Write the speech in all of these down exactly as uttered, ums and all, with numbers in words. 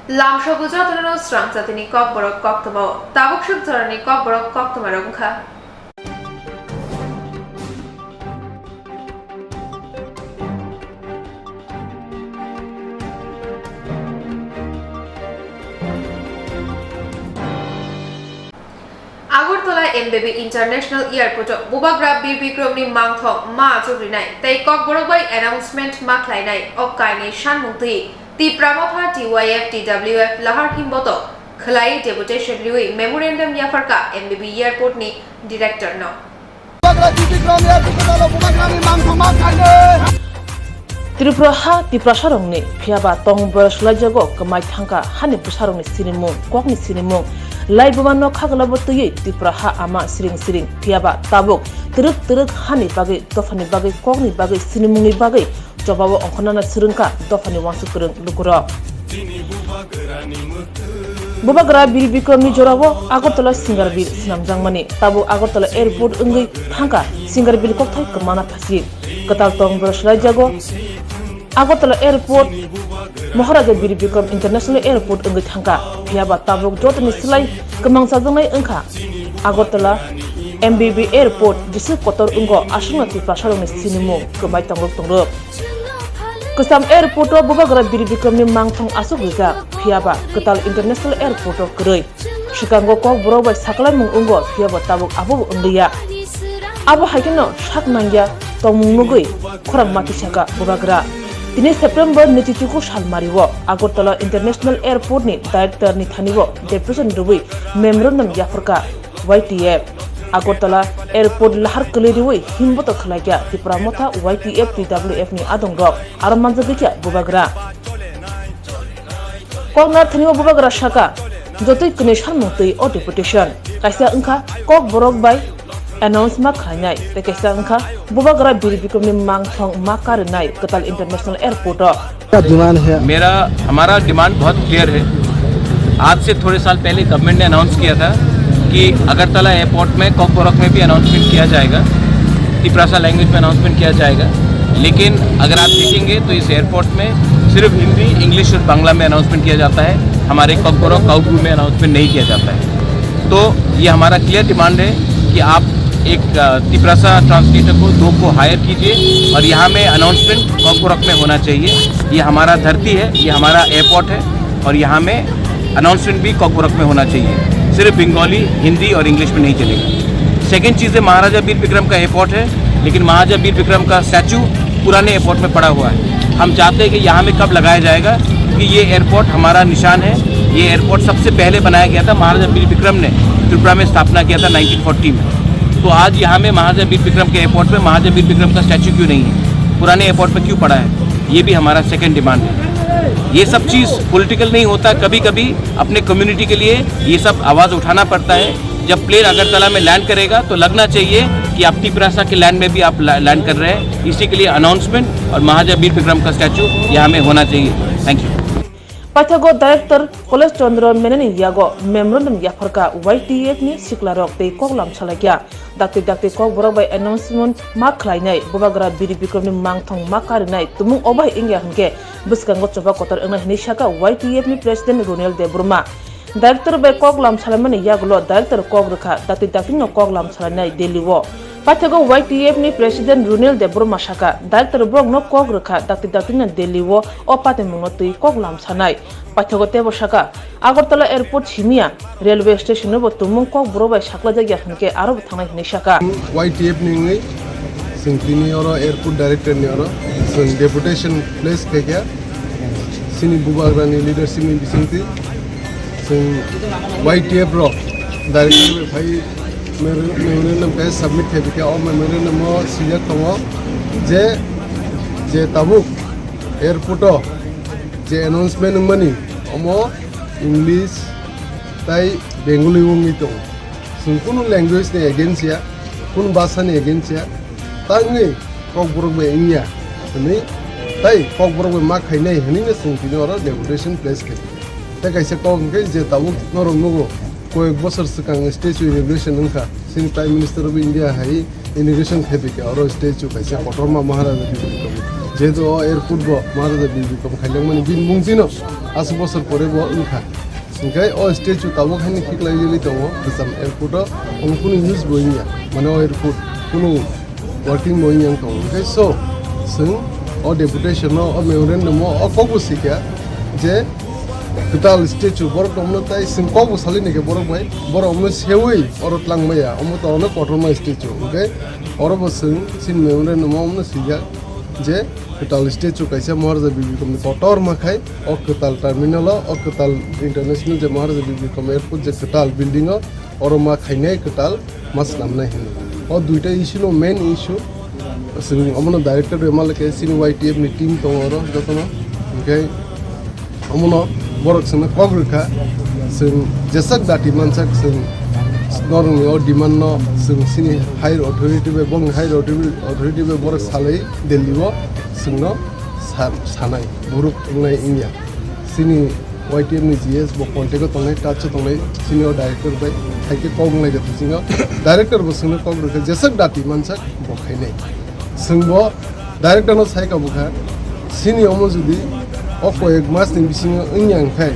Lamsogo jotono srang jatini kokborok koktwma o. Tabuk swk jorani kokborok koktwma rok wngkha. Agartala M B B International Airport o Bubagra Bir Bikramni mangthong ma achuk rinai tei kokborok bai announcement ma khlainai o kainwi sanmung twi Tipra Motha T Y F T W F Lahar Himboto khlai deputation riwi memorandum yapharka M B B Airport ni director no. Tripura ha Tiprasarokni, phiyaba tong boyos laijago kwmai thangkha hani bwsarokni sinimung, kokni sinimung. Lai buma no khagla bo twiwi Tripura ha ama siring siring, phiyaba tabuk twrwk twrwk hani bagwi, dophani bagwi, kokni bagwi, sinimungni bagwi chobao ongkhornana swrwngkha dophani uansuk kwrwng lukurok. Bubagra Bir Bikramni jorao Agartala Singarbil swnamjakmani, tabuk Agartala Airport wngwi thangkha Singarbil kokthai kwmana phasi. Kwtal tong boyos laijago Agartala Airport, Maharaja Bir Bikram International Airport wngwi thangkha. Phiyaba tabuk jotoni slai kwmang chajaknai wngkha Agartala M B B Airport, jesa kotor wngo aswkno Tiprasarokni sinimung kwmai tongrok tongrok. Kwcham airport o Bubagra Bir Bikramni mangthong aswk rijak, phiyaba kwtal international airport o kwrwi. Swkango kokborok bai saklaimung wngo, phiyaba tabuk abobo wngliya. Abo hai kheno sak nangya tongmung nugwi khorang mati saka Bubagra. Tini September nwichichuku salmario Agartala International Airport ni director ni thani o deputation rwui memorandum yapharkha Y T F. Agartala Airport lahar kwlwi riwi himboto khlaikha Tipra Motha Y T F T W F ni adongrok, aro manjagwikha Bubagra. Koknar thani o Bubagra saka, jotoi kwnwi sanmung twi o deputation. Kaisa wngkha kokborok bai announce ma khlainai, tei kaisa wngkha Bubagra Bir Bikramni mangthong ma karinai Kwtal International Airport o. क्या डिमांड है? मेरा, हमारा डिमांड बहुत क्लियर है। आज से थोड़े साल पहले गवर्नमेंट ने अनाउंस किया था कि अगरतला एयरपोर्ट में, कॉकबोरक में भी अनाउंसमेंट किया जाएगा, तिपरासा लैंग्वेज में अनाउंसमेंट किया जाएगा। लेकिन अगर आप देखेंगे तो इस एयरपोर्ट में सिर्फ हिंदी, इंग्लिश और बांग्ला में अनाउंसमेंट किया जाता है, हमारे कॉकबोरक, काउब्रू में अनाउंसमेंट नहीं किया जाता है। तो ये हमारा क्लियर डिमांड है कि आप एक, अ, तिपरासा ट्रांसलेटर को, दो को हायर कीजिए और यहाँ में अनाउंसमेंट कॉकबोरक में होना चाहिए। ये हमारा धरती है, ये हमारा एयरपोर्ट है और यहाँ में अनाउंसमेंट भी कॉकबोरक में होना चाहिए। सिर्फ बंगाली, हिंदी और इंग्लिश में नहीं चलेगा। सेकंड चीज़ है, महाराजा वीर विक्रम का एयरपोर्ट है, लेकिन महाराजा वीर विक्रम का स्टैचू पुराने एयरपोर्ट में पड़ा हुआ है। हम चाहते हैं कि यहाँ में कब लगाया जाएगा, क्योंकि ये एयरपोर्ट हमारा निशान है। ये एयरपोर्ट सबसे पहले बनाया गया था, महाराजा वीर विक्रम ने त्रिपुरा में स्थापना किया था नाइनटीन फ़ोर्टी में। तो आज यहाँ में महाराजा वीर विक्रम के एयरपोर्ट में महाराजा वीर विक्रम का स्टैचू क्यों नहीं है, पुराने एयरपोर्ट में क्यों पड़ा है, ये भी हमारा सेकंड डिमांड है। ये सब चीज़ पॉलिटिकल नहीं होता, कभी-कभी अपने कम्युनिटी के लिए ये सब आवाज़ उठाना पड़ता है। जब प्लेन अगरतला में लैंड करेगा तो लगना चाहिए कि आप तिपरासा के लैंड में भी आप ला-, लैंड कर रहे हैं। इसी के लिए अनाउंसमेंट और महाराजा वीर विक्रम का स्टैचू यहाँ में होना चाहिए। Thank you. Paithago director Kolej Chandra Meneni yago memorandum yapharkha Y T F ni siklarok tei koklam salaikha. Dakti dakti kokborok bai announcement ma khlainai Bubagra Bir Bikramni mangthong ma karinai tumung obo hai wngya hinkhe bwskango choba kotor wngnai hinwi sakha Y T F ni president Runel Debbarma. Director bai koklam salaimani yagulo director kok rwkha, dakti dakti no koklam salainai Delhi o. Paithago Y T F ni president Runel Debbarma sakha, director borok no kok rwkha, dakti dakti no Delhi o o patimung no twi koklam sanai. Paithago teibo sakha, Agartala airport simiya railway station no bo tumung kokborok bai saklajak ya hinkhe aro bo thangnai hinwi sakha. Y T F ni wngwi chwng tini oro airport director ni oro chwng deputation place khaikha. Chini Bubagra ni leadership ni bisingtwi chwng Y T F rok director bai phai memorandum khe submit khaikha. O memorandum o swijak tongo je, je tabuk airport o je announcement wngmani omo English tai Bengali wngwi tongo. Chwng kunu language ni against ya, kunu bhasha ni against ya, tangwi kokborok bai wngya hwnwi tai kokborok bai ma khainai hwnwi no chwng tini oro deputation place khaikha. Tei kaisa kok hwnkhe je tabuk norok nugo, koyek bosor swkang statue inauguration wngkha, chini Prime Minister of India hai inauguration khaipikha oro statue kaisa kotorma Maharaja Bibir Kaur. Jehetu o airport bo Maharaja Bir Bikram khailangmani bini mung chino aswk bosor pore bo wngkha. Hinkhe o statue tabuk haino khiklai yoli tongo Kwcham airport o, omo kunu use bo wngya, mane o airport kunu working bo wngya wng tongo. Hinkhe so chwng o deputation no, o memorandum o, o kokbo sikha je kwtal statue borok tongmano tai chwng kokbo salai naikhe borok bai, borok omono seui oro twlangmaya, omo to ono kotorma statue. Hinkhe oro bo chwng chini memorandum o omono swijak je kwtal statue kaisa Maharaja Bir Bikram ni kotorma khai o kwtal terminal o, o kwtal international je Maharaja Bir Bikram airport je kwtal building o, oro ma khainai kwtal ma swnamnai hinwi. O duita issue no main issue. Chwng omono director rwma le khe chini Y T F ni team tongo oro jotono. Hinkhe omono borok chwngno kok rwkha, chwng jeswk dati mansak chwng norokni o demand no chwng chini higher authority bai, bongni higher authority, authority bai borok salai Delhi o chwngno sa-, sanai borok wngnai wngya. Chini Y T F ni G S bo contact o tongnai, touch o tongnai, chini o director bai hai khe kok wnglai kha bisingo director bo chwngno kok rwkha jeswk dati mansak bo khainai. Chwng bo director no sai kha bwkha, chini omo jodi o koyek mas ni bisingo wngya wngkhai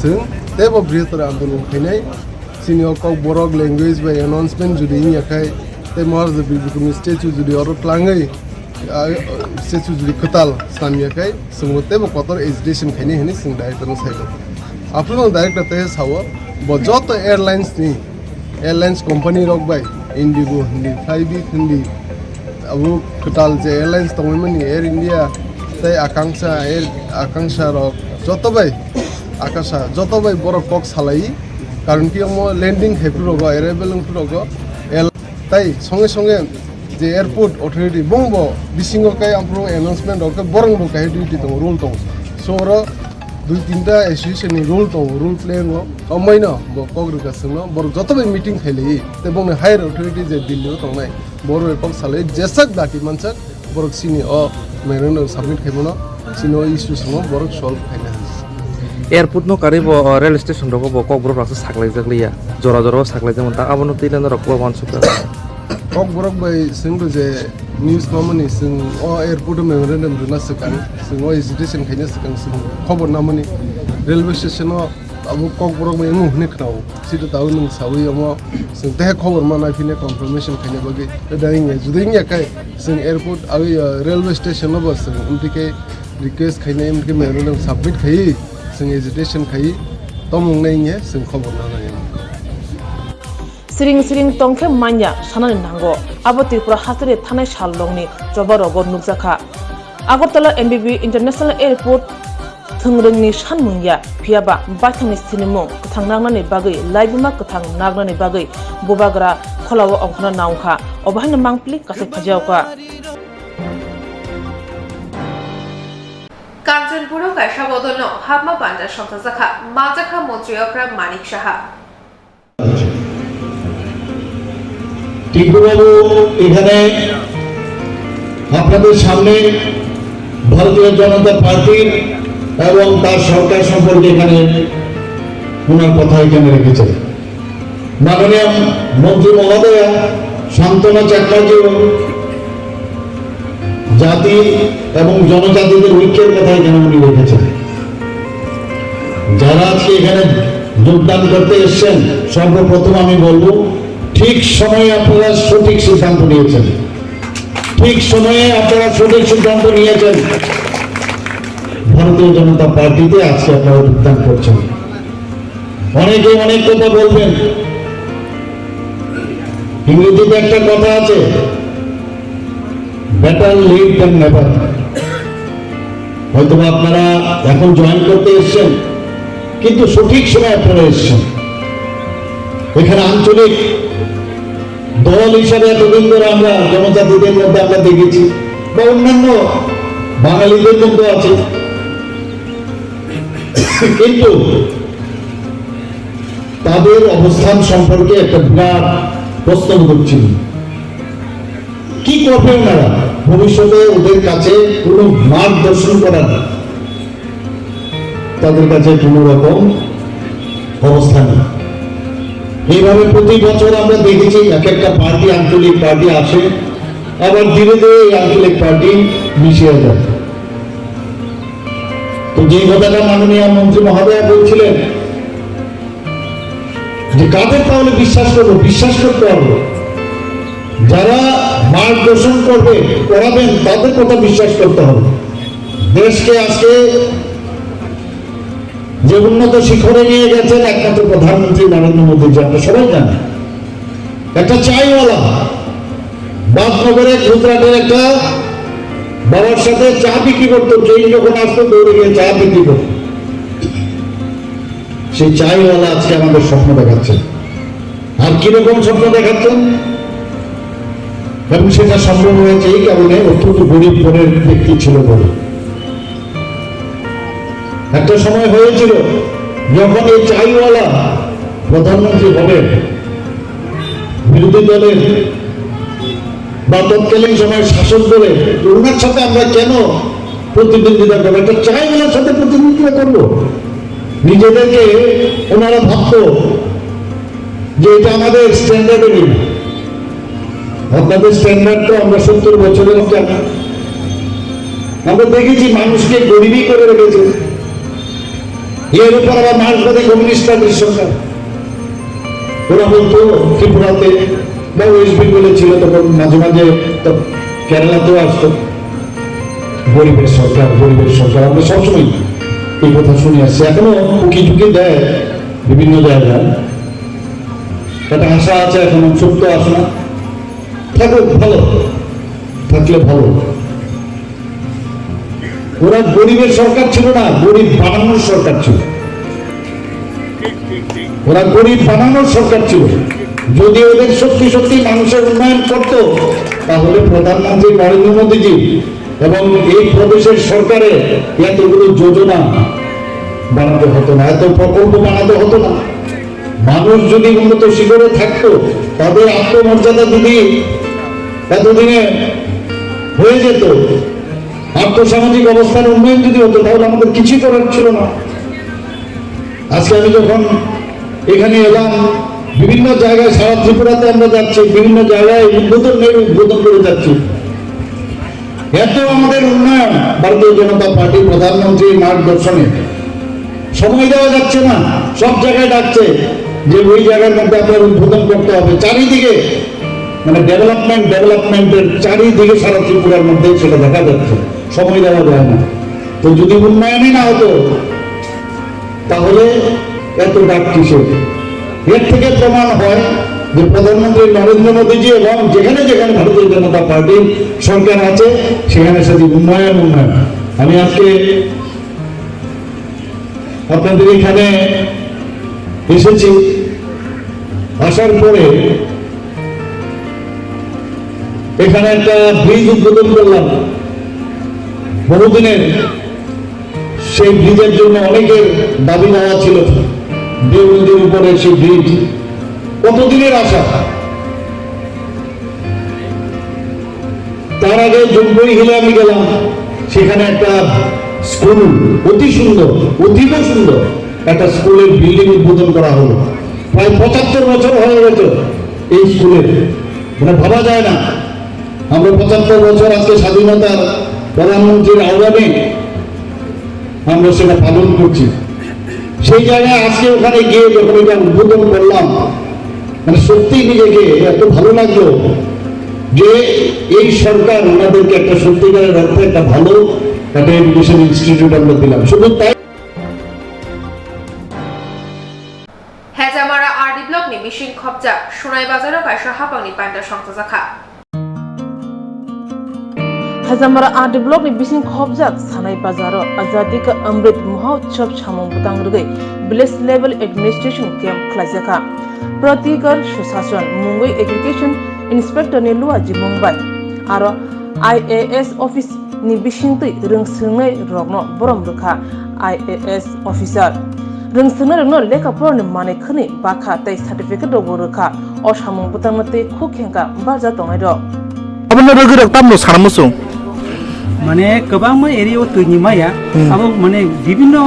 chwng teibo brihator andolon khainai. Chini o Kokborok language bai announcement jodi wngya khai tei Maharaja Bir Bikram ni statue jodi oro tlangwi, ah, statue jodi kwtal swnamya khai chwngbo teibo kotor agitation khainai hinwi chwng director no sai kha. Aphuru no director tei sao bo joto airlines ni airlines company rok bai Indigo hindi, Flybe hindi, abo kwtal je airlines tongmani Air India tei Akansha, Air Akansha rok joto bai Akansha joto bai borok kok salai, karon ki omo landing khai phuru rogo, arrival wng phuru rogo, air-, tai songe songe je airport authority bongbo bisingo kai ampro announcement rok khe borok bo kai duty tongo, rule tongo. So oro dui tinta association ni rule tongo, rule play wngo. Omoino bo kok rwkha chwngno, borok joto bai meeting khailai tei bongni higher authority je Delhi o tongnai, borok bai kok salai jeswk dati mansak borok chini o memorandum submit khaimano, chini o issue samo borok solve khaina hinwi. Airport no karwi bo, o, rail station rogo bo Kokborok rok saklaijak liya, jora jora o saklaijak manta, abono twi lana rok bo uansukha. Kokborok bai chwng rw je news mamani chwng o airport o memorandum rwna swkang, chwng o agitation khaina swkang, chwng khobor namani railway station o abo Kokborok bai wng hwnwi khnao. Sito tabuk nwng sawi omo chwng teha khobor ma naiphine confirmation khaina bagwi. Tei da wngya, judi wngya khe chwng airport abo, uh, railway station o bo chwng amtwi khe request khaina, amtwi khe memorandum submit khaiwi chwng agitation khaiwi tomung nai wngya chwng khobor nanai. Siring siring tongkhe manya sanani nango. Abo Tripura hasteni thanai sal longni choba rogo nukjakha. Agartala M B B International Airport thwngrwngni sanmung ya, phiyaba baithangni sinimung kwthang nagnani bagwi laibuma kwthang nagnani bagwi bubagra kholao ongkhorna naungkha. Obo haino mangpili kasai phaijao kha. Kanchanpuro kaisa bodolno hapma panja sokjakha, manjakha montri okra Manik Saha. টিঙ্কুবাবু এখানে আপনাদের সামনে ভারতীয় জনতা পার্টির এবং তার সরকার সম্পর্কে এখানে ওনার কথা এখানে রেখেছেন। মাননীয় মন্ত্রী মহোদয়া, সান্ত্বনা চাকমাজিও জাতি এবং জনজাতিদের ঐক্যের কথা এখানে উনি রেখেছেন। যারা আজকে এখানে যোগদান করতে এসেছেন, সর্বপ্রথম আমি বলবো, ঠিক সময়ে আপনারা সঠিক সিদ্ধান্ত নিয়েছেন, ঠিক সময়ে আপনারা সঠিক সিদ্ধান্ত নিয়েছেন। ভারতীয় জনতা পার্টিতে আজকে আপনারা যোগদান করছেন। অনেকে অনেক কথা বলবেন, ইংরেজিতে একটা কথা আছে, "Better late than never।" হয়তো বা আপনারা এখন জয়েন করতে এসেছেন, কিন্তু সঠিক সময় আপনারা এসেছেন। এখানে আঞ্চলিক দল হিসাবে এতদিন ধরে আমরা জনজাতিদের মধ্যে আমরা দেখেছি, বা অন্যান্য বাঙালিদের মধ্যে আছে, কিন্তু তাদের অবস্থান সম্পর্কে একটা বিরাট প্রশ্নবোধক চিহ্ন। কি করবে ওনারা ভবিষ্যতে? ওদের কাছে কোনো মার্গদর্শন করার, তাদের কাছে কোনো রকম অবস্থা নেই। এইভাবে প্রতি বছর আমরা দেখেছি, এক একটা পার্টি, আঞ্চলিক পার্টি আসে, আবার ধীরে ধীরে এই আঞ্চলিক পার্টি মিশে যায়। তো যে কথাটা মাননীয় মন্ত্রী মহোদয় বলছিলেন যে কাদের তাহলে বিশ্বাস করবো, বিশ্বাস করতে হবে যারা মার্গদর্শন করবে, করাবেন, তাদের কথা বিশ্বাস করতে হবে। দেশকে আজকে যে উন্নত শিখরে নিয়ে গেছেন একমাত্র প্রধানমন্ত্রী নরেন্দ্র মোদী, যে আমরা সবাই জানি। একটা চাইওয়ালা বাদনগরে গুজরাটের একটা বাবার সাথে চা বিক্রি করতো, ট্রেন যখন আসতো দৌড়ে গিয়ে চা বিক্রি করতো। সেই চাইওয়ালা আজকে আমাদের স্বপ্ন দেখাচ্ছে। আর কিরকম স্বপ্ন দেখাচ্ছেন? এবং সেটা সম্ভব হয়েছে এই কারণে, অত্যন্ত গরিব ঘরের ব্যক্তি ছিল বলে। একটা সময় হয়েছিল, যখন এই চাইওয়ালা প্রধানমন্ত্রী হবেন, বিরোধী দলের বা তৎকালীন সময় শাসক দলের, ওনার সাথে আমরা কেন প্রতিদ্বন্দ্বিতা করবো? একটা চাইওয়ালার সাথে প্রতিদ্বন্দ্বিতা করবো? নিজেদেরকে ওনারা ভাবতো যে এটা আমাদের স্ট্যান্ডার্ড এরিয়া। আপনাদের স্ট্যান্ডার্ড তো আমরা সত্তর বছরের মধ্যে আমরা দেখেছি মানুষকে গরিবই করে রেখেছে। এর উপর আবার মার্ক্সবাদী কমিউনিস্ট পার্টির সরকার। ওরা বলতো ত্রিপুরাতে বা ওয়েস্ট বেঙ্গলে ছিল তখন মাঝে মাঝে তো কেরালাতেও আসতো। গরিবের সরকার, গরিবের সরকার, আমরা সবসময় এই কথা শুনে আসছি। এখনো উকি ঝুঁকি দেয় বিভিন্ন জায়গায়। একটা আশা আছে, এখন সত্য আশা। থাকুক, ভালো, থাকলে ভালো। ওরা গরিবের সরকার ছিল না, গরিব বানানোর সরকার ছিল। ওরা গরিব বানানোর সরকার ছিল। যদি ওদের সত্যি সত্যি মানুষের উন্নয়ন করত, তাহলে প্রধানমন্ত্রী নরেন্দ্র মোদীজি এবং এই প্রদেশের সরকারে এতগুলো যোজনা বানাতে হতো না, এত প্রকল্প বানাতে হতো না। মানুষ যদি উন্নত শিখরে থাকতো, তাদের আত্মমর্যাদা যদি এতদিনে হয়ে যেত, আর্থসামাজিক অবস্থার উন্নয়ন যদি হতো, তাহলে আমাদের কিছুই করার ছিল না। আজকে আমি যখন এখানে এলাম, বিভিন্ন জায়গায় সারা ত্রিপুরাতে আমরা যাচ্ছি, বিভিন্ন জায়গায় উদ্বোধন নেই, উদ্বোধন করে যাচ্ছি। এত আমাদের উন্নয়ন, ভারতীয় জনতা পার্টি প্রধানমন্ত্রীর মার্গদর্শনে সময় দেওয়া যাচ্ছে না। সব জায়গায় ডাকছে যে ওই জায়গার মধ্যে আপনার উদ্বোধন করতে হবে। চারিদিকে মানে ডেভেলপমেন্ট, ডেভেলপমেন্টের চারিদিকে সারা ত্রিপুরার মধ্যে সেটা দেখা যাচ্ছে, সময় দেওয়া যায় না। তো যদি উন্নয়নই না হতো, তাহলে এত ডাক কিসের? এর থেকে প্রমাণ হয় যে প্রধানমন্ত্রী নরেন্দ্র মোদীজি এবং যেখানে যেখানে ভারতীয় জনতা পার্টির সরকার আছে, সেখানে শুধু উন্নয়ন, উন্নয়ন। আমি আজকে আপনাদের এখানে এসেছি, আসার পরে এখানে একটা ব্রিজ উদ্বোধন করলাম। বহুদিনের সেই ব্রিজের জন্য অনেকের দাবি দাওয়া ছিল, দেও নদীর উপরে সেই ব্রিজ, কতদিনের আশা। তার আগে জুম্পুই হিলে আমি গেলাম, সেখানে একটা স্কুল, অতি সুন্দর, অতীব সুন্দর একটা স্কুলের বিল্ডিং উদ্বোধন করা হলো। প্রায় পঁচাত্তর বছর হয়ে গেছে এই স্কুলের, মানে ভাবা যায় না। আমরা পঁচাত্তর বছর আজকে স্বাধীনতার প্রধানমন্ত্রীর আহ্বানে আমরা সেটা পালন করছি। সেই জায়গায় আজকে ওখানে গিয়ে যখন এটা উদ্বোধন করলাম, মানে সত্যি নিজেকে এত ভালো লাগলো যে এই সরকার ওনাদেরকে একটা সত্যিকারের অর্থে একটা ভালো একটা এডুকেশন ইনস্টিটিউট আমরা দিলাম। শুধু তাই Hejamara R D block ni bising khopjak Sunai bazaro kaisa hapangni panda songchajakha. Hejamara R D block ni bising khopjak Sanai bazaro Azadi ka Amrit Mahotsav samung bwtang rwgwi village level administration camp khlaijakha. Pratikar Susason mungwi education inspector ni lua jimung bai aro I A S office ni bisingtwi rwngswngnai rokno borom rwkha I A S officer. Rwngswngnai rokno lekha porani manwi khwnwi bakha tei certificate rokbo rwkha. O samung bwtangno tei khuk khengkha barja tongnai rok. Abono rwgwi rok tamno sana muchung? Mane kwbangma area o twi ni maya, hmm, abo mane bibinno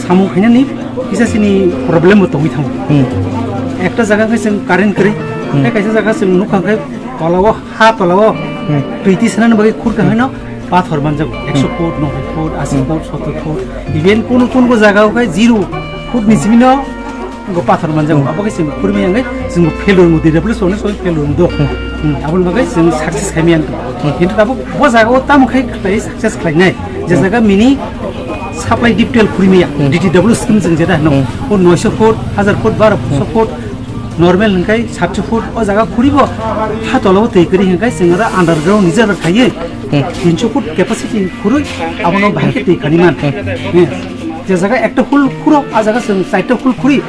samung khainani kisa sini problem bo tongwi thango. Hmm. Ekta jaga khe chwng current kwrwi, hmm, tei kaisa jaga chwng nukha khe tola o, ha tola o Twi twi sanani bagwi khur kahai no pathor manjago. Ekso foot, nobai foot, asi foot, sottor foot. Even kunu kunu jaga o khai zero foot ni simi no go pathor manjago. Abo khe chwng khurmi yang khai chwng failure mo di, double song song failure mo do. Aboni bagwi chwng success khai mi yang. Kintu abo bo jaga o tamo khai khai success khlainai. Je jaga mini supply deep well khurmi ya. D T W scheme chwng jeta hino. O noisho foot, hajar foot, baro so foot. Normal hwnkhai satso foot o jaga khuribo ha tolabo twi kwrwi hwnkhai chwng aro underground reservoir khaiwi tinso foot capacity khurwi abono bahai khe twi khani man. Hmm. Je jaga ekta hole khuro a jaga chwng chaita hole khuri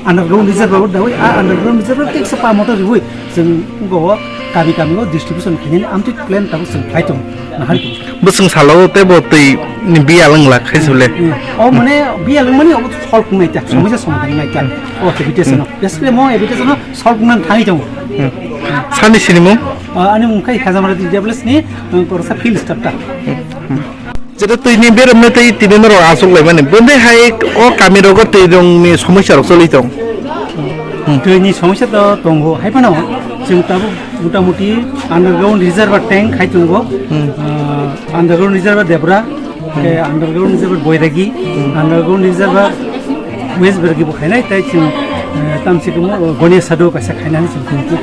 underground reservoir dawi a underground reservoir tei kisa pa motor riwi chwng go kami kami o distribution khainani amtwi plan tabuk chwng khlai tongo. Nahar khe. Bwswng salo tei bo twi ni biyal wng lak khai se bole. Hmm. O mane biyal wng mani obo solve wngnai ta, somosya somadhan wngnai ta. O habitation o. Basically mo habitation o solve wngna thangwi tongo. Sani sinimung? Ah, ani mung khai Hezamara D W S ni, um, korsa field staff ta. Jeta twi ni berem na tei tini norok aswk lai mani. Bondai hai o kami rogo twi rong ni somosya rok choli tong. Twi ni somosya to tongo. Hai phano chwng tabuk motamuti underground reservoir tank khai tongo. Ah, underground reservoir Debra, ke underground reservoir Boiragi, underground reservoir West Boiragi bo khainai, tei chwng, eh, tamsi kamo, oh, Gonia Sado kaisa khainani chwng tongkhu.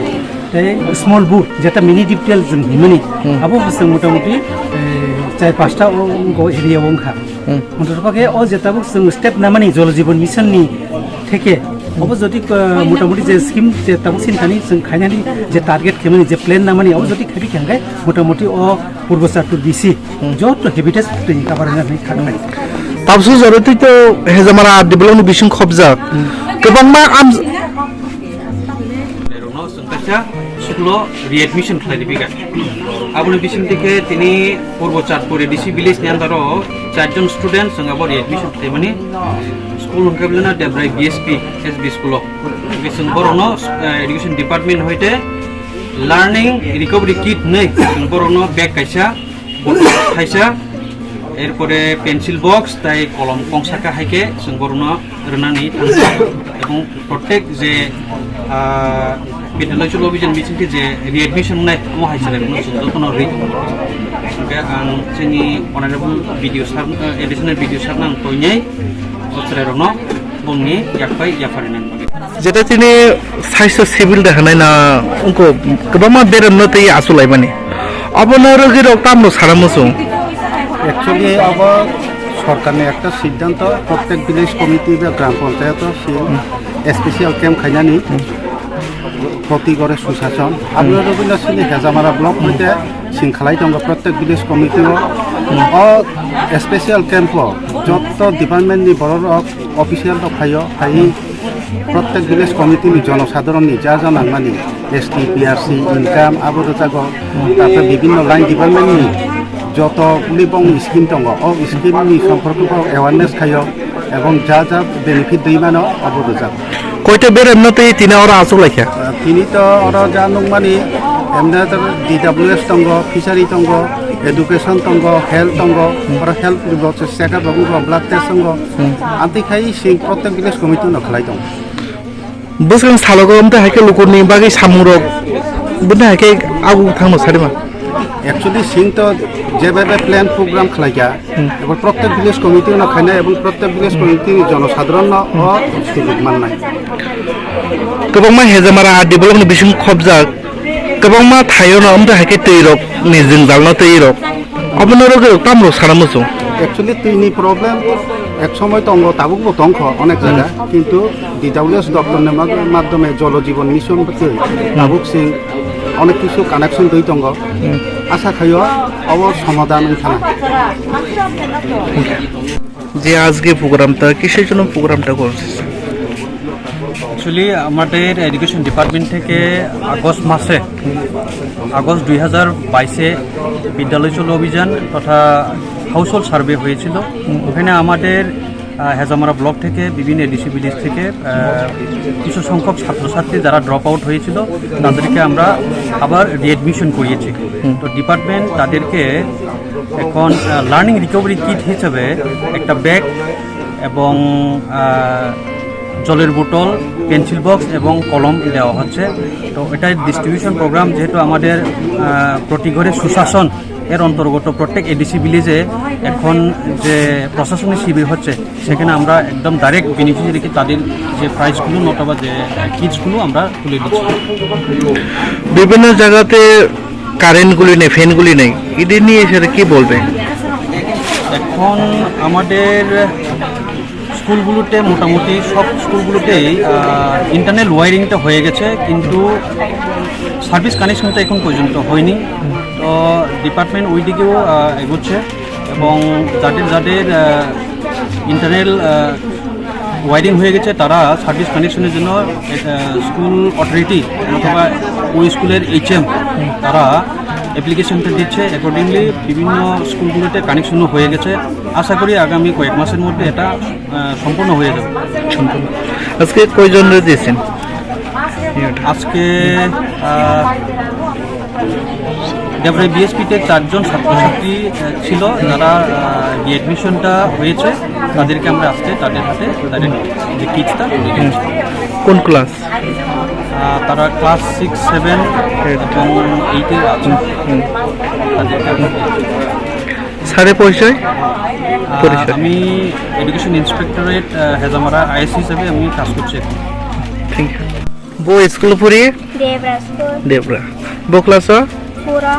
Tei small boat, jeta mini deep well chwng himani, abo bo chwng motamuti, eh, char pasta o, o area o wngkha. Motor pake o jeta bo chwng step namani Jal Jeevan Mission ni theke, obo jodi, eh, motamuti je scheme je tabuk sinthani chwng khainani je target khemani je plan namani, obo jodi khabi khe hwnkhe motamuti o Purbo Chartur B C, joto habitat twi cover wngna hwnwi kha khlai. Tabsu jora twi to Hezamara development bising khobjak. Kwbangma am- Rokno chwng kaisa school-o readmission khlai rwbika. Aboni bising twi khe tini Purbo Chatpur A D C village ni under-o charjon student chwng abo readmission khlaimani. School hwnkhe beleno Debrai B S P S B school-o. Hwnkhe chwng borokno, eh, education department hoite learning recovery kit hwnwi chwng borokno bag kaisa, bottle kaisa, erpore pencil box tai kolom kongsa kha hai khe chwng borokno rwnani thangkha. Ebong protect je, ah, Bidya Loichol Obhijan bising khe je readmission wngnai, omo hai chwrai rokno chwng jotono rwi tongo. Hwnkhe ang chini honorable B D O sir, eh, additional B D O sir no ang koinai o chwrai rokno bongni yak bai yapharina bagwi. Jeta tini saisto civil de hanai na ungko kwbangma berem no tei asu laimani. Abono rwgwi rok tamno sana muchung. Actually, abo sorkarni ekta siddhanto, prottek village committee ba gram panchayat o si special camp khainani proti gore susashan. Abono rwgwino sini Hejamara block hoite sing khalai tongo prottek village committee o. O special camp o jotto department ni borok rok official rok phaio, phai prottek village committee ni jonosadharon ni ja ja nangmani S T, P R C, income abo rwjago, tarpore bibinno line department ni joto uli bong scheme tongo, o scheme ni somporke bo awareness khaio ebong ja ja benefit rwi mano abo rwjago. Koita beremno tei tini oro achuk laikha? Tini to oro ja nukmani emne D W S tongo, fishery tongo, education tongo, health tongo, oro health ni bo check up rok wngkha, blood test tongo. Amtwi khai sing prottek village committee no khlai tongo. Bwskang salogo amtwi hai khe lukurni bagwi samungrok bwtwi hai khe agu thangno sarima. Actually sing to jebebe plan program khlaikha, ebo prottek village committee no khainai, ebong prottek village committee ni jonosadharon no o sujug mannai. Kwbangma Hejamara development bising khobjak, kwbangma thaio no amtwi hai khe twi rok ni jwngjal no twi rok. Abono rwgwi rok tamo rok sana muchung. Actually, twi ni problem ek somoi tongo, tabuk bo tongkho onek jaga, kintu D W S doptor ni mag-, maddhome Jal Jeevan Mission bwtwi tabuk sing onek kisu connection dwi tongo. Asa khaio abo somadhan wngthana. যে আজকে প্রোগ্রামটা কিসের জন্য প্রোগ্রামটা করছে? অ্যাকচুয়ালি আমাদের education department থেকে আগস্ট মাসে, আগস্ট দুই হাজার বাইশে বিদ্যালয় চলো অভিযান তথা হাউসহোল্ড সার্ভে হয়েছিল। ওখানে আমাদের, আহ, হেজামারা ব্লক থেকে, বিভিন্ন এডিসি ভিলেজ থেকে, আহ, কিছু সংখ্যক ছাত্রছাত্রী যারা ড্রপ আউট হয়েছিল, তাদেরকে আমরা আবার রিএডমিশন করিয়েছি। তো ডিপার্টমেন্ট তাদেরকে এখন, আহ, লার্নিং রিকভারি কিট হিসেবে একটা ব্যাগ এবং, আহ, জলের বোতল, পেন্সিল বক্স এবং কলম দেওয়া হচ্ছে। তো এটা ডিস্ট্রিবিউশন প্রোগ্রাম, যেহেতু আমাদের আহ, প্রতি ঘরে সুশাসন এর অন্তর্গত প্রত্যেক এডিসি ভিলেজে এখন যে প্রশাসনিক শিবির হচ্ছে, সেখানে আমরা একদম ডাইরেক্ট বেনিফিশিয়ারিকে তাদের যে প্রাইজগুলো নতুবা যে কিটসগুলো আমরা তুলে দিচ্ছি। বিভিন্ন জায়গাতে কারেন্টগুলি নেই, ফ্যানগুলি নেই, এদের নিয়ে সেটা কি বলবে? এখন আমাদের স্কুলগুলোতে, মোটামুটি সব স্কুলগুলোতেই ইন্টারনাল ওয়ারিংটা হয়ে গেছে, কিন্তু সার্ভিস কানেকশনটা এখন পর্যন্ত হয়নি। তো ডিপার্টমেন্ট ওইদিকেও আহ, এগোচ্ছে, এবং যাদের যাদের ইন্টারনাল ওয়ারিং হয়ে গেছে, তারা সার্ভিস কানেকশনের জন্য স্কুল অথরিটি অথবা ওই স্কুলের এইচএম, তারা অ্যাপ্লিকেশনটা দিচ্ছে। অ্যাকর্ডিংলি বিভিন্ন স্কুলগুলোতে কানেকশনও হয়ে গেছে। আশা করি আগামী কয়েক মাসের মধ্যে এটা আহ, সম্পূর্ণ হয়ে যাবে। সম্পূর্ণ। আজকে কয়জনরে দিয়েছেন? আজকে আহ, দেবরাই বিএসপিতে চারজন ছাত্রছাত্রী আহ, ছিল, যারা আহ, যে অ্যাডমিশনটা হয়েছে, তাদেরকে আমরা আজকে তাদের হাতে তাদের যে কিটসটা তুলে দিয়েছি। কোন ক্লাস? আহ, তারা ক্লাস সিক্স, সেভেন এবং এইটে আছে। হুম। তাদেরকে আমরা স্যারের পরিচয়? আহ, পরিচয়। আমি এডুকেশন ইন্সপেক্টরেট, আহ, হেজামারা আইএস হিসেবে আমি কাজ করছি এখন। Thank you. Bo school puri? Debra school. Debra. Bo class o? Pura.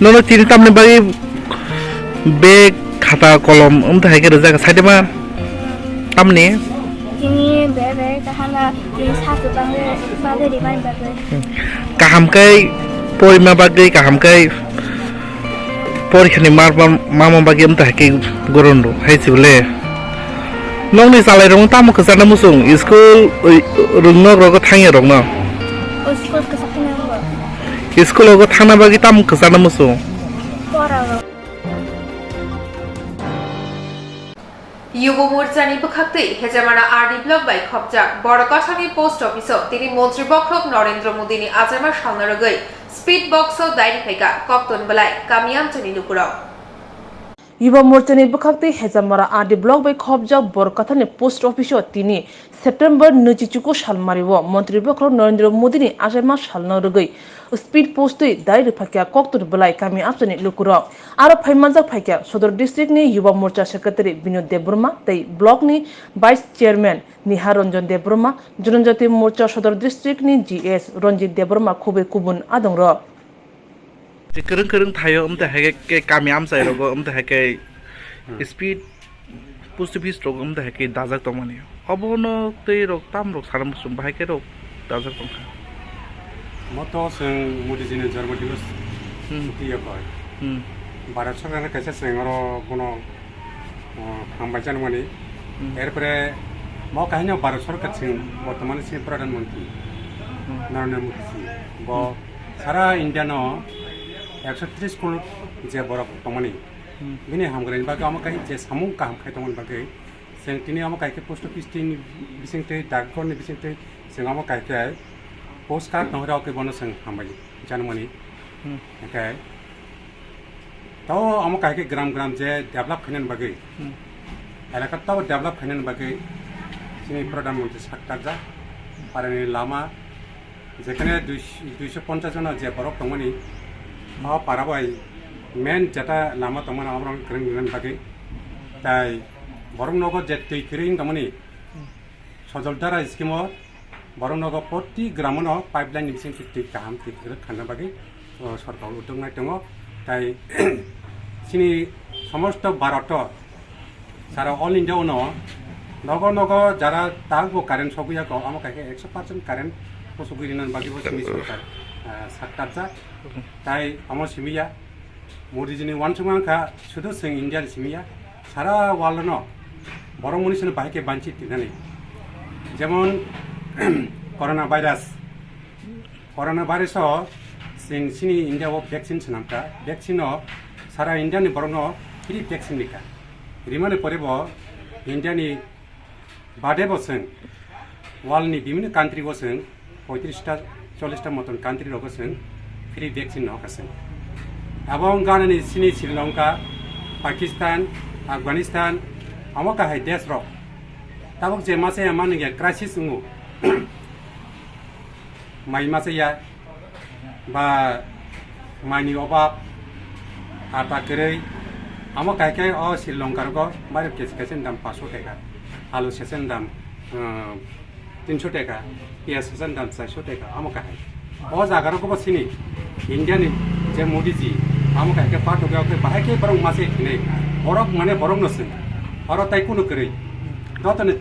Nono tini tamni bagwi bag, khata, kolom wngta hai khe rwjak side ma? Tamni? Tini bag, bag, kahana, tini sasu bangwi bagwi rimani bagwi. Kaham khe porima bagwi, kaham khe porikhani mar, mar, mama bagwi wngta hai khe goron rw hai se bole. Nokni chalairokno tamo kwchana muchung? School, oi, rwng nok rogo thangya rokno? O school kwchak thangya rokno. School rogo thangna bagwi tamo kwchana muchung? Pora rok. Yubo Morchani bwkhaktwi Hejamara R D block bai khopjak Borokotharni post office-o tini Montri Bokhorok Narendra Modini achaima salna rwgwi speed box-o dai rwphaikha Kokton Bwlai kami amchaini lukurok. Yuba Morchani bwkhaktwi Hejamara R D block bai khopjak Borokotharni post office-o tini September nwichichuku salmario Montri Bokhorok Narendra Modini achaima salna rwgwi speed post twi dai rwphaikha Kokton Bwlai kami amchaini lukurok. Aro phaimanjak phaikha Sodor district ni Yuba Morcha secretary Binod Debbarma tei block ni vice chairman Nihar Ranjan Debbarma, Janajati Morcha Sodor district ni G S Ranjit Debbarma khobwi kubun adongrok. Kwrwng kwrwng thaio, wngte hai khe kami amchai rogo, wngte hai khe Hmm. speed post office rogo, wngte hai khe dajak tongmani. Obono tei rok tam rok sana muchung bahai khe rok dajak tongkha. Moto chwng Modiji ni jormo divos Hmm. chuti ya koi. Hmm. Bharat sorkar ni kaisa chwng oro bono, uh, hambai chani mani. Hmm. Erpore mo kahino Bharat sorkar chwng bortomani chwng Pradhan Mantri Hmm. Narendra Modi chwng. Bo Hmm. sara India no ekso tris crore je borok tongmani. Hmm. Bini hamgrai ni bagwi omo kai je samung kaham khai tongmani bagwi. Chwng tini omo kaisa post office tini bisingtwi, dakghor ni bisingtwi chwng omo kaisa postcard no rw khe bono chwng hambai janmani. Hmm. Hwnkhe to omo kaisa gram gram je develop khainani bagwi, Hmm. elaka to develop khainani bagwi chini Pradhan Mantri sak tarjak, parani lama, Jekhane dui, duiso ponchas jona je borok tongmani, o para bai main jeta lama tongmani, oborok kwrwng rinani bagwi. Tai borok nogo je twi kwrwi wng tongmani, Sojol Dara scheme o borok nogo proti gramo no pipeline ni bising twi kaham twi kwrwk khanna bagwi, o, sorkar uddog nai tongo. Tai chini somosto Bharat o Sara All India ono nogo nogo jara tabukbo current sogwi yago, omo kaisa ekso percent current bosogwi rinani bagwi bo chini sorkar, ah, sak tarjak. Tai omo simi ya, Modiji ni uansukma wngkha, sudu chwng India ni simi ya, sara world no borok muni sino bahai khe banchi tinani. Jemon corona virus, Corona virus o chwng chini India o vaccine swnamkha, vaccine o sara India ni borok no free vaccine rikha. Rimani pore bo India ni bade bo chwng world ni bibhinno country o chwng poitris ta, chollish ta moton country rogo chwng free vaccine no hoka chwng. Abo wngkha nini chini Sri Lanka, Pakistan, Afghanistan, omo kahai desh rok. Tabuk je masa ya mani ya crisis wngo. Mai masa ya ba maini obab, ata kwrwi, amo kai kai o Sri Lanka rogo mairok kesi kesi dam paso teka, alu sesen dam, uh, tinso teka, piyaj sesen dam chaiso teka, amo kahai. O jaga rogo bo sini India ni je Modi ji, amo kai ke pato ga ke bahai ke borok masa ya khinai, borok mane borok no sini, oro tai kunu kwrwi, dotani,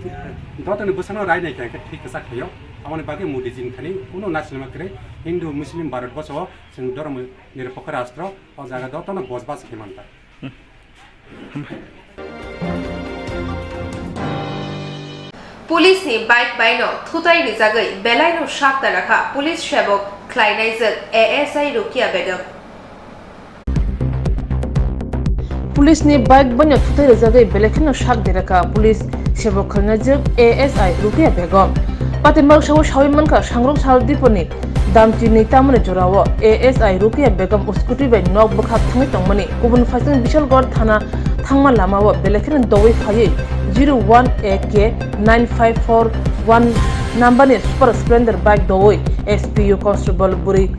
dotani bwsano rai nai kai ke thik kwchak khaio. Aboni bagwi Modi jin thani kuno nasilma kwrwi Hindu, Muslim, Bharat boso o chwng dhormo nirapokho rastro o jaga jotono bosbas khe manthar. Police ni bike baino thutai rijagwi belaino sak darakha police sebok khlainaijwk A S I Rukia Begum. Police ni bike banya thutai rijagwi belai kheno sak deraka police sebok khlainajak A S I Rukia Begum. Patimbarok sao sawi mankha Sangrong Sal Diponi damchini tamani jorao A S I Rukia Begum scooty bai nok bwkhak thangwi tongmani. Kubun phaising Bishalgarh thana thangma lamao belai kheno dowui phaiwi zero one A K nine five four one number ni Super Splendor bike dowui S P O constable bwrwi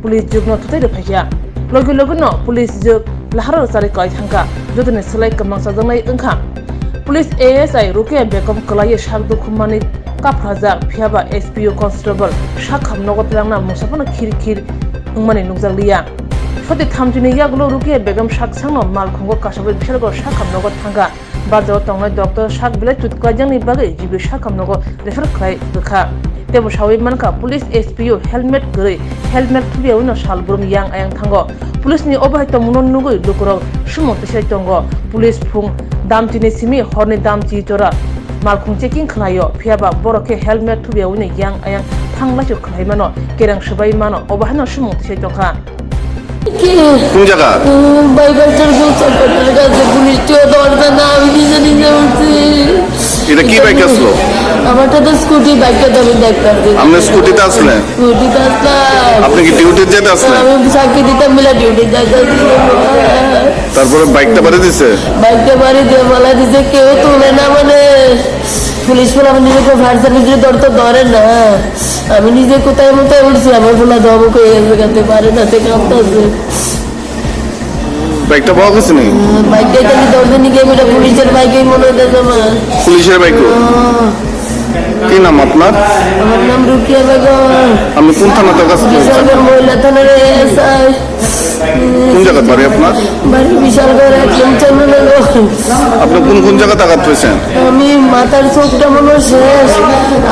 police jwkno thutai rwphaikha. Logi logi no police jwk laharo chari kai thangkha, jotoni slai kwmang chajaknai wngkha. Police A S I Rukia Begum kwlaiwi sak dukhumani kaphrajak, phiyaba S P O constable sak kham nogo twlangna mungsa phano khir khir wngmani nukjakliya. Soti thamchini yagulo Rukia Begum sak sangno malkhungo kasawi Bishalgarh sak kham nogo thangkha. Bajao tongnai doctor sak belai chutkwlaijakni bagwi G B sakhamnogo refer khlai rwkha. Teibo sawi mankha, police S P O helmet kwrwi, helmet thubiyawi no salbrum yang ayang thango. Police ni obo hai tongmungno nugwi lukurok sumung tisai tongo. Police phung damchini simi horni damchi jora malkhung checking khlaio, phiyaba borok khe helmet thubiyawi no yang ayang thang laisu khlai mano, kereng swbai mano, obo haino sumung tisai tongkha. কোন জায়গা? বাইপাসের গোল চক্করের কাছে পুলিশ কেউ ধরবে না, আমি নিজে নিজে উঠছি। এটা কি বাইক আসলো? আমার তো স্কুটি বাইকটা তো আমি দেখতাম যে আপনি স্কুটিতে আসলেন? স্কুটিতে আসলাম। আপনি কি ডিউটিতে যেতে আসলেন? আমি সাক্ষী দিতাম মিলে ডিউটি যাইতাম। তারপরে বাইকটা বাড়ি দিছে? বাইকটা বাড়ি দিয়ে বলা দিছে কেউ তুলে না মানে পুলিশ বলে আমি নিজেকে ফায়ার সার্ভিসের দর তো ধরে না। আমি নিজে কোথায় মতো উঠছি, আমার পোলা ধমক হয়ে গেছে, খেতে পারে না, সে কাঁপতেছে। বাইকটা পাওয়া গেছে নি? বাইকটা এখানে দশ দিন গিয়ে বেটা পুলিশের বাইকেই মনে হইতেছে আমার। পুলিশের বাইক? কি নাম আপনার? আমার নাম রুকিয়া বেগম। আপনি কোন থানাতে কাজ করেছেন? বিশালগড় মহিলা থানার এএসআই। কোন জায়গার বাড়ি আপনার? বাড়ি বিশালগড় এক চন্দ্রনগর। আপনি কোন কোন জায়গাতে আঘাত পেয়েছেন? আমি মাথার চোখটা মনে হয় শেষ,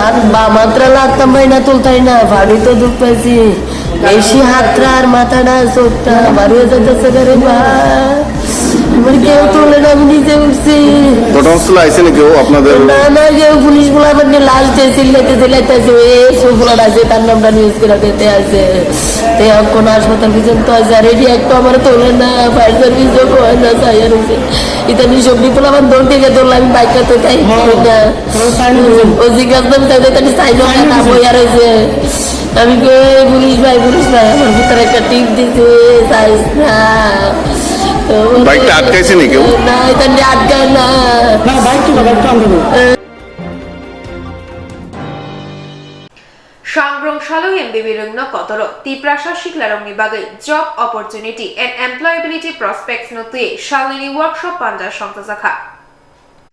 আর বাম হাতটা লাগতাম পাই না, তুলতাই না, বাড়ি তো দুখ পাইছি। বেশি হাতটা আর মাথাটা চোখটা বাড়িয়ে যাইতেছে রে বা। আমার কেউ তুলে না, আমি নিজে উঠছি। ঘটনাস্থলে আইসেনি কেউ আপনাদের? না না, কেউ পুলিশ বলে আমার লাশ দিয়ে চিল্লাইতে চিল্লাইতে আছে, ওই সুফলটা আছে, তার নামটা নিউজ করে দিতে আছে। তে এখন হাসপাতাল পর্যন্ত আছে, আর এটি একটু আমার তোলে না, ফায়ার সার্ভিসও করে না, সাইয়ার হচ্ছে। এটা নিয়ে সব বিপুল আমার দৌড় থেকে দৌড়লে আমি বাইকটা তো তাই পারি না। ও জিজ্ঞাসা আমি তাদের তাকে সাইন না বই আর হয়েছে। আমি কই, "পুলিশ ভাই, পুলিশ ভাই, আমার ভিতরে একটা টিপ দিছে, যাইস না।" তো বলছে, বাইকটা আটকাইছে নি কেউ? "না, এটা নিয়ে আটকায় না।" না, বাইক তো না, বাইক তো আনতে হবে। Sangrong Salo M B B rwngno kotoro Tiprasa siklarokni bagwi job opportunity and employability prospects no twi salnini workshop panja songchajakha.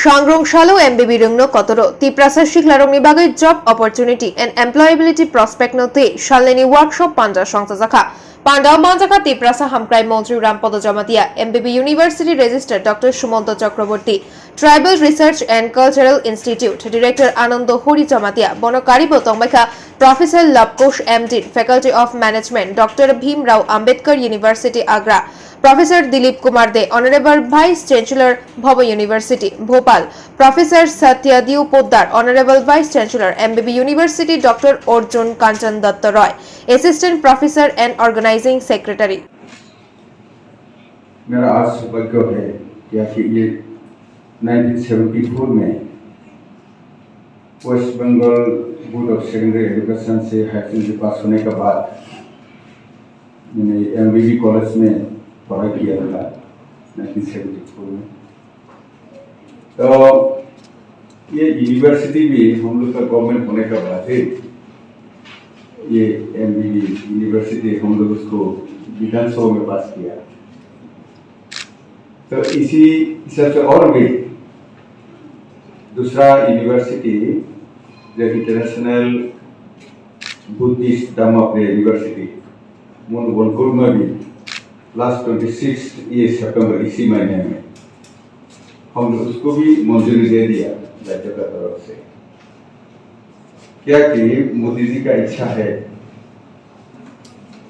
Sangrong Salo M B B rwngno kotoro Tiprasa siklarokni bagwi job opportunity and employability prospect no twi salnini workshop panja songchajakha. Pandao manjakha Tiprasa Hamkrai Montri Rampodo Jamatia, M B B University Register Doctor Sumonto Chakraborty, Tribal Research and Cultural Institute Director Anando Hori Jamatia, bono karibo tongbaikha Professor Labkush M D, Faculty of Management, Doctor Bhim Rao Ambedkar University, Agra, Professor Dilip Kumar De, Honorable Vice Chancellor, Bhobo University, Bhopal, Professor Satyadev Poddar, Honorable Vice Chancellor, M B B University, Doctor Arjun Kanchan Datta Roy, Assistant Professor and Organizing Secretary. मेरा आज सौभाग्य है क्या कि ये nineteen seventy four में West Bengal board of secondary education से higher secondary pass होने के बाद मैंने एमबीबी कॉलेज में पढ़ाई किया था नाइनटीन सेवेंटी फ़ोर में। तो ये यूनिवर्सिटी भी हम लोग का गवर्नमेंट होने का बाद ही ये एमबीबी यूनिवर्सिटी हम लोग उसको विधानसभा में पास किया। तो इसी हिसाब से और भी दूसरा यूनिवर्सिटी, जो इंटरनेशनल बुद्धिस्ट धर्मप्रिय यूनिवर्सिटी, मोनू बोलपुर में भी लास्ट ट्वेंटी सिक्स ये सितंबर, इसी महीने में हम लोग उसको भी मंजूरी दे दिया राज्य का तरफ से। क्या कि मोदी जी का इच्छा है,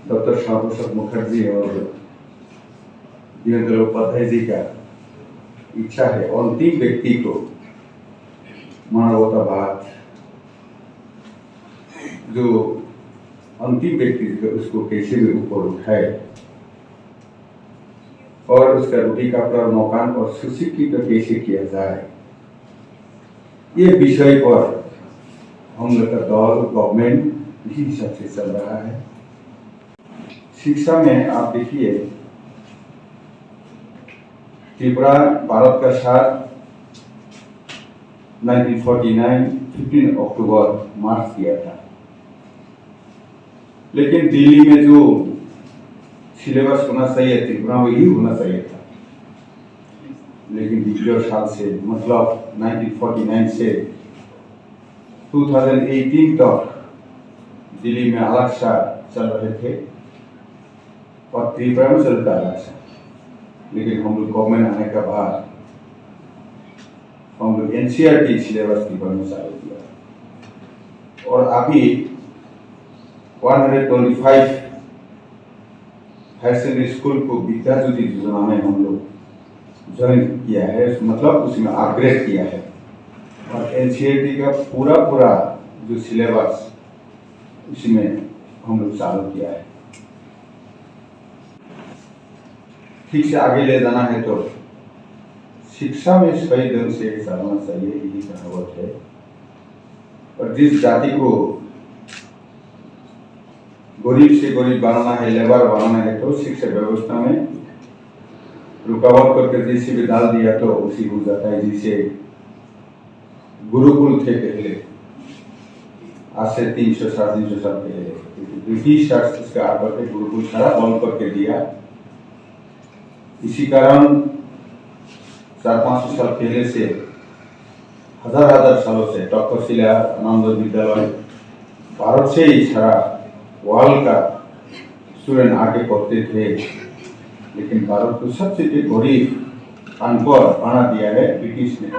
डॉक्टर श्यामा प्रसाद मुखर्जी और दीनदयाल उपाध्याय जी का इच्छा है, अंतिम व्यक्ति को मानवतावाद, जो अंतिम व्यक्ति जो उसको कैसे भी ऊपर उठाए और उसका रोटी कपड़ा मकान और सुशिक्षित कैसे किया जाए, ये विषय पर हम लोग का दल, गवर्नमेंट इसी हिसाब से चल रहा है। शिक्षा में आप देखिए, त्रिपुरा भारत का साथ nineteen forty nine fifteen October merge किया था, लेकिन दिल्ली में जो सिलेबस होना चाहिए, त्रिपुरा में ही होना चाहिए था। लेकिन पिछले साल से, मतलब नाइनटीन फोर्टी नाइन से टू थाउजेंड एटीन तक दिल्ली में अलग सा चल रहे थे और त्रिपुरा में चलता अलग सा। लेकिन हम लोग गवर्नमेंट आने के बाद हम लोग एनसीईआरटी सिलेबस त्रिपुरा में चालू किया और अभी one hundred twenty five higher secondary school को विद्या ज्योति योजना में हम लोग ज्वाइन किया है, मतलब उसमें अपग्रेड किया है। और एनसीईआरटी का पूरा पूरा जो सिलेबस, इसमें हम लोग चालू किया है। ठीक से आगे ले जाना है तो शिक्षा में सही ढंग से चलाना चाहिए, यही कहावत है। और जिस जाति को गरीब से गरीब बनाना है, लेबर बनाना है, तो शिक्षा व्यवस्था में रुकावट करके जैसे भी डाल दिया तो उसी हो जाता है। जैसे गुरुकुल थे पहले, आज से तीन सौ साढ़े तीन सौ साल पहले, क्योंकि ब्रिटिश शासक इसका आकर के गुरुकुल सारा बंद करके दिया। इसी कारण चार पाँच सौ साल पहले से, हजार हजार सालों से तक्षशिला आनंद विद्यालय भारत से ही सारा वर्ल्ड का स्टूडेंट आके पढ़ते थे, लेकिन भारत को सबसे जो गरीब अनपढ़ बना दिया है ब्रिटिश ने।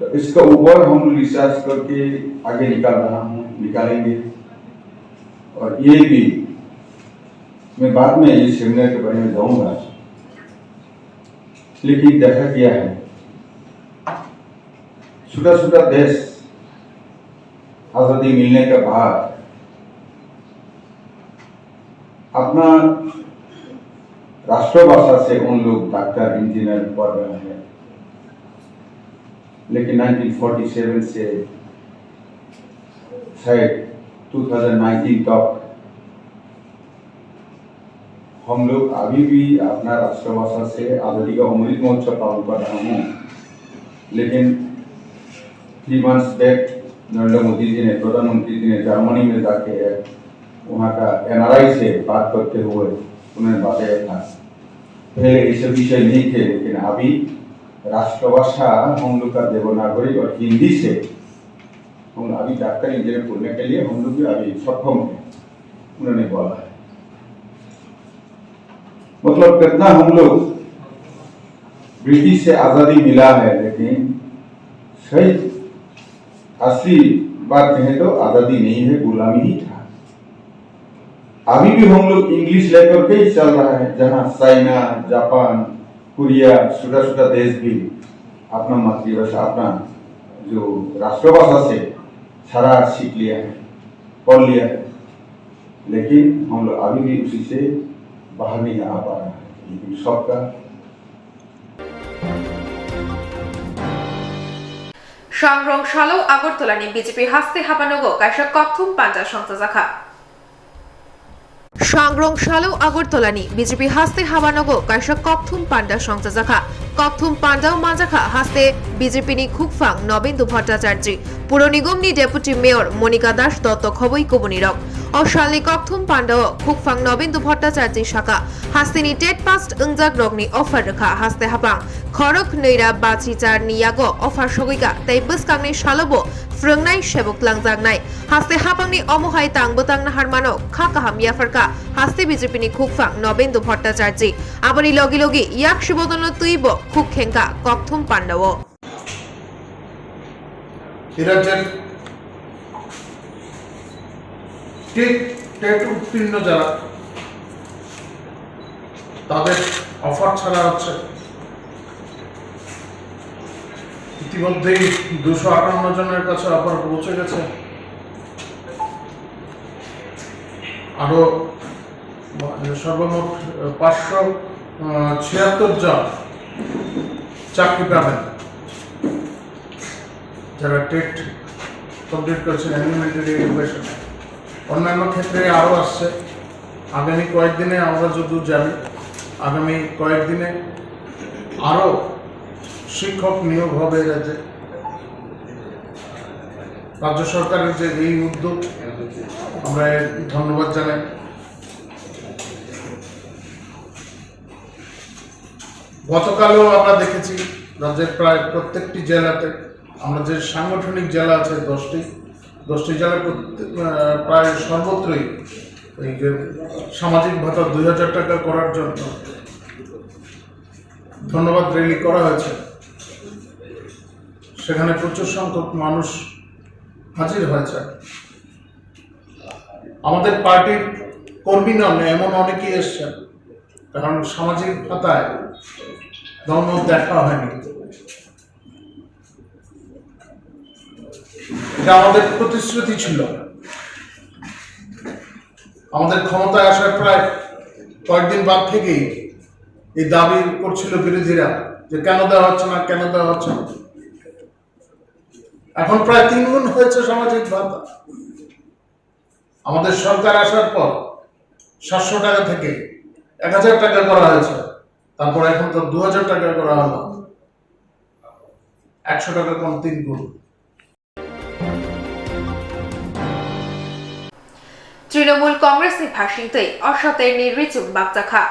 तो इसका ऊपर हम रिसर्च करके आगे निकाल रहा हूँ, निकालेंगे। और ये भी मैं बाद में इस सेमिनार के बारे में जाऊंगा। लेकिन देखा गया है, छोटा छोटा देश आजादी मिलने के बाद अपना राष्ट्रभाषा से उन लोग डॉक्टर इंजीनियर पढ़ रहे हैं, लेकिन नाइनटीन फोर्टी सेवन से शायद टू थाउजेंड नाइनटीन तक हम लोग अभी भी अपना राष्ट्रभाषा से आजादी का अमृत महोत्सव पालन कर रहा हूँ। लेकिन थ्री मंथ्स बैक नरेंद्र मोदी जी ने, प्रधानमंत्री जी ने जर्मनी में जाके एक वहाँ का एनआरआई से बात करते हुए उन्होंने बताया था, पहले ऐसे विषय नहीं थे, लेकिन अभी राष्ट्रभाषा हम लोग का देवनागरी और हिंदी से हम अभी डॉक्टर इंजीनियर पढ़ने के लिए हम लोग भी अभी सक्षम है, उन्होंने बोला है। मतलब कितना हम लोग ब्रिटिश से आजादी मिला है, लेकिन सही असली बात कहें तो आजादी नहीं है, गुलामी ही था। अभी भी हम लोग इंग्लिश लेकर के ही चल रहा है, जहाँ चाइना, जापान, कोरिया, छोटा छोटा देश भी अपना मातृभाषा, अपना जो राष्ट्रभाषा से सारा सीख लिया है, पढ़ लिया है, लेकिन हम लोग अभी भी उसी से बाहर नहीं आ पा रहा है। लेकिन सबका Songrong salo Agartala ni B J P haste habanogo kaisa kokthum panja songchajakha. Sangrong salo Agartala ni B J P haste habanogo kaisa kokthum panda songchajakha. Kokthum pandao manjakha haste B J P ni khukphang Nobindu Bhattacharjee, Puro Nigom ni Deputy Mayor Monika Das Dotto khoboi kubuni rok. O salni kokthum pandao khukphang Nobindu Bhattacharjee saka, haste ni TET pass wngjak rokni offer rwkha haste habang. Khorok nwi ra bachi char ni yago offer sogwikha tei bwskangni salobo phrwngnai sebuk langjaknai. Haste habangni omo hai tang bwtang naharmano kha kaham yapharkha haste B J P ni khukphang Nobindu Bhattacharjee. Aboni logi logi yak sibodolno twibo khuk khengkha kokthum pandao. এ রাজ্যের TET TET উত্তীর্ণ যারা, তাদের অফার ছাড়া হচ্ছে ইতিমধ্যেই দুশো আটান্ন জনের কাছে অফার পৌঁছে গেছে। আরও সর্বমোট পাঁচশো ছিয়াত্তর জন চাকরি পাবেন, যারা টেট কমপ্লিট করছেন এলিমেন্টারি এডুকেশনে। অন্যান্য ক্ষেত্রে আরও আসছে। আগামী কয়েকদিনে আমরা যতদূর জানি, আগামী কয়েকদিনে আরও শিক্ষক নিয়োগ হবে এ রাজ্যে। রাজ্য সরকারের যে এই উদ্যোগ, আমরা এর ধন্যবাদ জানাই। গতকালও আমরা দেখেছি রাজ্যের প্রায় প্রত্যেকটি জেলাতে, আমরা যে সাংগঠনিক জেলা আছে দশটি, দশটি জেলার প্রত্যেক, আহ, প্রায় সর্বত্রই এই যে সামাজিক ভাতা দুই হাজার টাকা করার জন্য ধন্যবাদ র‍্যালি করা হয়েছে। সেখানে প্রচুর সংখ্যক মানুষ হাজির হয়েছে। আমাদের পার্টির কর্মী নন, এমন অনেকেই এসছেন, কারণ সামাজিক ভাতায় তেমন দেখা হয়নি। এটা আমাদের প্রতিশ্রুতি ছিল। আমাদের ক্ষমতায় আসার প্রায় কয়েকদিন বাদ থেকেই এই দাবি করছিল বিরোধীরা যে কেন দেওয়া হচ্ছে না, কেন দেওয়া হচ্ছে না। এখন প্রায় তিন গুণ হয়েছে সামাজিক ভাতা। আমাদের সরকার আসার পর সাতশো টাকা থেকে এক হাজার টাকা করা হয়েছে, তারপর এখন তো দু হাজার টাকা করা হলো, একশো টাকা কম, তিন গুণ। Trinamool Congress ni phasing tei osater ni richum bakjakha.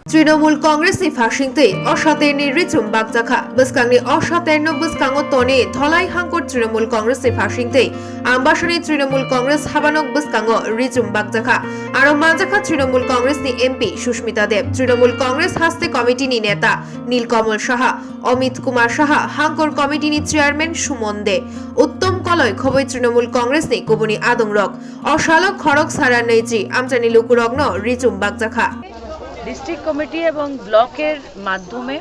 Trinamool Congress ni phasing tei osater ni richum bakjakha. Bwskangni osater no bwskango toni Dholai Hangkor Trinamool Congress ni phasing tei Ambasani Trinamool Congress habanok bwskango richum bakjakha. Aro manjakha Trinamool Congress ni M P Sushmita Deb, Trinamool Congress haste committee ni neta Nilkamal Saha, Amit Kumar Saha, Hangkor committee ni chairman Suman De, Uttom Koloi khoboi Trinamool Congress ni kubuni adongrok. O salo khorok sara nwichi amchaini lukurokno richum bakjakha. District committee এবং ব্লকের মাধ্যমে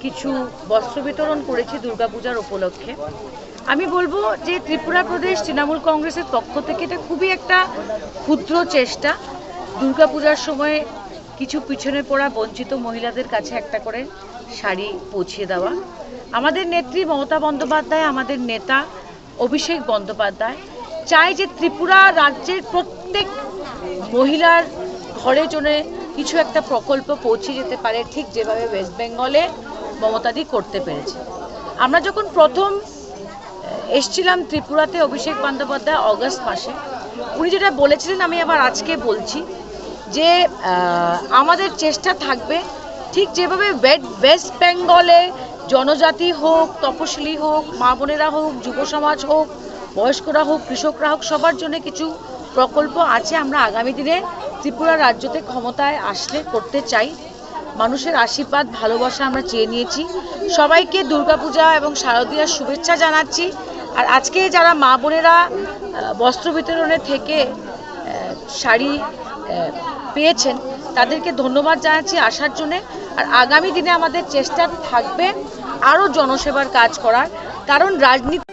কিছু বস্ত্র বিতরণ করেছি দুর্গাপূজার উপলক্ষে। আমি বলবো যে ত্রিপুরা প্রদেশ তৃণমূল কংগ্রেসের পক্ষ থেকে এটা খুবই একটা ক্ষুদ্র চেষ্টা, দুর্গাপূজার সময় কিছু পিছনে পড়া বঞ্চিত মহিলাদের কাছে একটা করে শাড়ি পৌঁছে দেওয়া। আমাদের নেত্রী মমতা বন্দ্যোপাধ্যায়, আমাদের নেতা অভিষেক বন্দ্যোপাধ্যায় চায় যে ত্রিপুরা রাজ্যের প্রত্যেক মহিলার ঘরে জনে কিছু একটা প্রকল্প পৌঁছে যেতে পারে, ঠিক যেভাবে ওয়েস্ট বেঙ্গলে মমতাদি করতে পেরেছে। আমরা যখন প্রথম এসছিলাম ত্রিপুরাতে অভিষেক বন্দ্যোপাধ্যায় অগস্ট মাসে, উনি যেটা বলেছিলেন আমি আবার আজকে বলছি যে, আহ, আমাদের চেষ্টা থাকবে ঠিক যেভাবে ওয়েট-, ওয়েস্ট বেঙ্গলে জনজাতি হোক, তপশিলি হোক, মা বোনেরা হোক, যুব সমাজ হোক, বয়স্করা হোক, কৃষকরা হোক, সবার জন্য কিছু প্রকল্প আছে। আমরা আগামী দিনে ত্রিপুরা রাজ্যতে ক্ষমতায় আসলে করতে চাই। মানুষের আশীর্বাদ, ভালোবাসা আমরা চেয়ে নিয়েছি। সবাইকে দুর্গাপূজা এবং শারদীয়ার শুভেচ্ছা জানাচ্ছি। আর আজকে যারা মা বোনেরা, আহ, বস্ত্র বিতরণে থেকে, আহ, শাড়ি, আহ, পেয়েছেন, তাদেরকে ধন্যবাদ জানাচ্ছি আসার জন্যে। আর আগামী দিনে আমাদের চেষ্টা থাকবে আরও জনসেবার কাজ করার, কারণ রাজনীতি